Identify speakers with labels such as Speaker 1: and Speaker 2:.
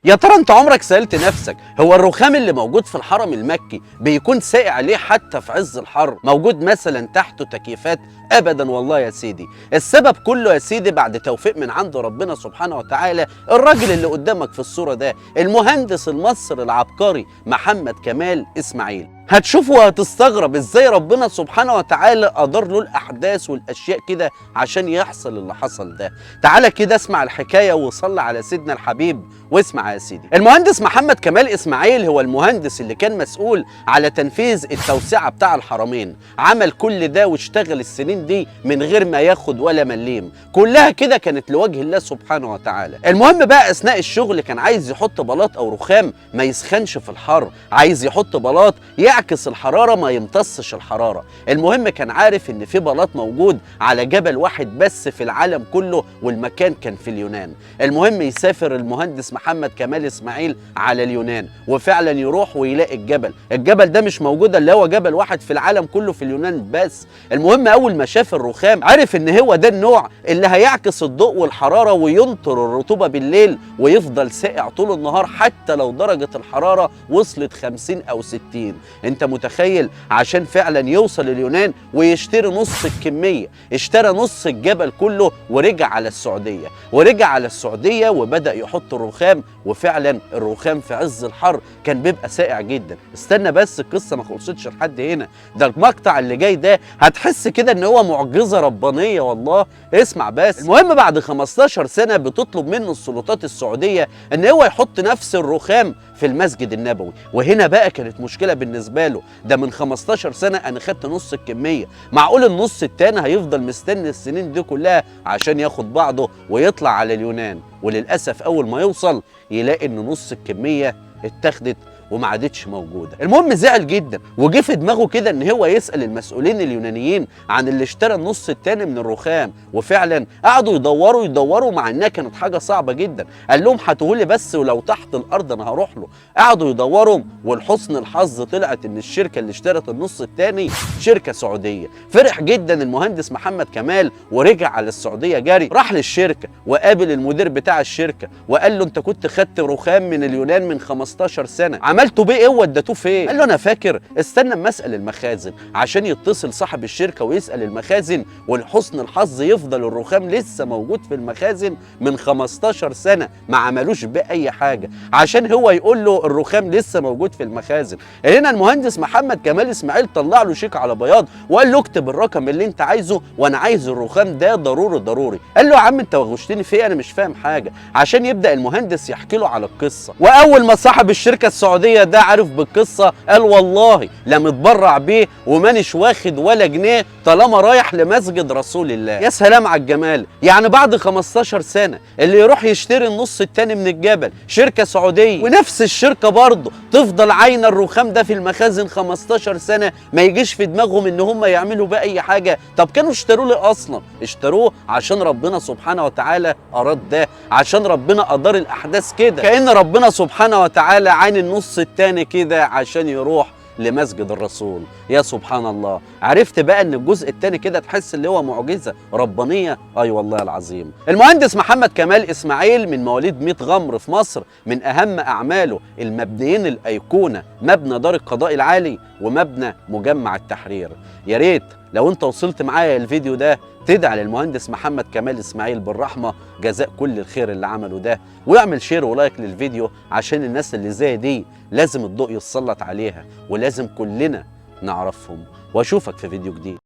Speaker 1: يا ترى انت عمرك سألت نفسك هو الرخام اللي موجود في الحرم المكي بيكون ساقع ليه حتى في عز الحر؟ موجود مثلا تحته تكييفات؟ ابدا والله يا سيدي. السبب كله يا سيدي بعد توفيق من عند ربنا سبحانه وتعالى، الراجل اللي قدامك في الصورة ده، المهندس المصري العبقري محمد كمال اسماعيل. هتشوفه وهتستغرب ازاي ربنا سبحانه وتعالى قدر له الاحداث والاشياء كده عشان يحصل اللي حصل ده. تعالى كده اسمع الحكاية وصلي على سيدنا الحبيب واسمع يا سيدي. المهندس محمد كمال اسماعيل هو المهندس اللي كان مسؤول على تنفيذ التوسعة بتاع الحرمين. عمل كل ده واشتغل السنين دي من غير ما ياخد ولا مليم، كلها كده كانت لوجه الله سبحانه وتعالى. المهم بقى اثناء الشغل كان عايز يحط بلاط او رخام ما يسخنش في الحر، عايز يحط بلاط يعكس الحرارة ما يمتصش الحرارة. المهم كان عارف ان في بلاط موجود على جبل واحد بس في العالم كله، والمكان كان في اليونان. المهم يسافر المهندس محمد كمال اسماعيل على اليونان، وفعلا يروح ويلاقي الجبل. الجبل ده مش موجود الا هو جبل واحد في العالم كله في اليونان بس. المهم اول ما شاف الرخام عرف ان هو ده النوع اللي هيعكس الضوء والحرارة وينطر الرطوبة بالليل ويفضل ساقع طول النهار حتى لو درجة الحرارة وصلت 50 او 60. انت متخيل؟ عشان فعلا يوصل اليونان ويشتري نص الكمية، اشترى نص الجبل كله ورجع على السعودية، ورجع على السعودية وبدأ يحط الرخام. وفعلا الرخام في عز الحر كان بيبقى ساقع جدا. استنى بس، القصة ما خلصتش لحد هنا، ده المقطع اللي جاي ده هتحس كده ان هو معجزة ربانية والله. اسمع بس. المهم بعد 15 سنة بتطلب منه السلطات السعودية ان هو يحط نفس الرخام في المسجد النبوي. وهنا بقى كانت مشكلة بالنسبة له، ده من 15 سنة انا خدت نص الكمية، معقول النص التاني هيفضل مستني السنين دي كلها عشان ياخد بعضه ويطلع على اليونان؟ وللأسف أول ما يوصل يلاقي إن نص الكمية اتاخدت وما عادتش موجودة. المهم زعل جدا وجه في دماغه كده ان هو يسأل المسؤولين اليونانيين عن اللي اشترى النص التاني من الرخام. وفعلا قعدوا يدوروا مع انها كانت حاجة صعبة جدا. قال لهم هاتوهولي بس ولو تحت الارض انا هروح له. قعدوا يدوروا، ولحسن الحظ طلعت ان الشركة اللي اشترت النص التاني شركة سعودية. فرح جدا المهندس محمد كمال ورجع على السعودية جري، راح للشركة وقابل المدير بتاع الشركة وقال له انت كنت خدت رخام من اليونان من 15 سنة، عملته بيه ايه ووديتوه فين؟ قال له انا فاكر، استنى اما اسال المخازن. عشان يتصل صاحب الشركة ويسال المخازن، ولحسن الحظ يفضل الرخام لسه موجود في المخازن من 15 سنة ما عملوش بيه اي حاجة، عشان هو يقول له الرخام لسه موجود في المخازن. هنا المهندس محمد كمال اسماعيل طلع له شيك على بياض وقال له اكتب الرقم اللي انت عايزه وانا عايز الرخام ده ضروري ضروري. قال له يا عم انت وغشتني في ايه؟ انا مش فاهم حاجة. عشان يبدا المهندس يحكي له على القصة. واول ما صاحب الشركة السعودية ده عارف بالقصة قال والله لا متبرع بيه ومانيش واخد ولا جنيه طالما رايح لمسجد رسول الله. يا سلام على الجمال! يعني بعد 15 سنة اللي يروح يشتري النص التاني من الجبل شركة سعودية، ونفس الشركة برضه تفضل عاينه الرخام ده في المخازن 15 سنة ما يجيش في دماغهم ان هم يعملوا بقى اي حاجة. طب كانوا اشتروه ليه اصلا؟ اشتروه عشان ربنا سبحانه وتعالى اراد ده، عشان ربنا قدر الاحداث كده، كأن ربنا سبحانه وتعالى عين النص التاني كده عشان يروح لمسجد الرسول. يا سبحان الله! عرفت بقى ان الجزء التاني كده تحس اللي هو معجزة ربانية. اي والله العظيم. المهندس محمد كمال اسماعيل من مواليد 100 غمر في مصر، من اهم اعماله المبنيين الايقونة، مبنى دار القضاء العالي ومبنى مجمع التحرير. يا ريت لو انت وصلت معايا الفيديو ده تدعي للمهندس محمد كمال اسماعيل بالرحمة، جزاء كل الخير اللي عمله ده، ويعمل share و like للفيديو عشان الناس اللي زي دي لازم الضوء يتسلط عليها ولازم كلنا نعرفهم. واشوفك في فيديو جديد.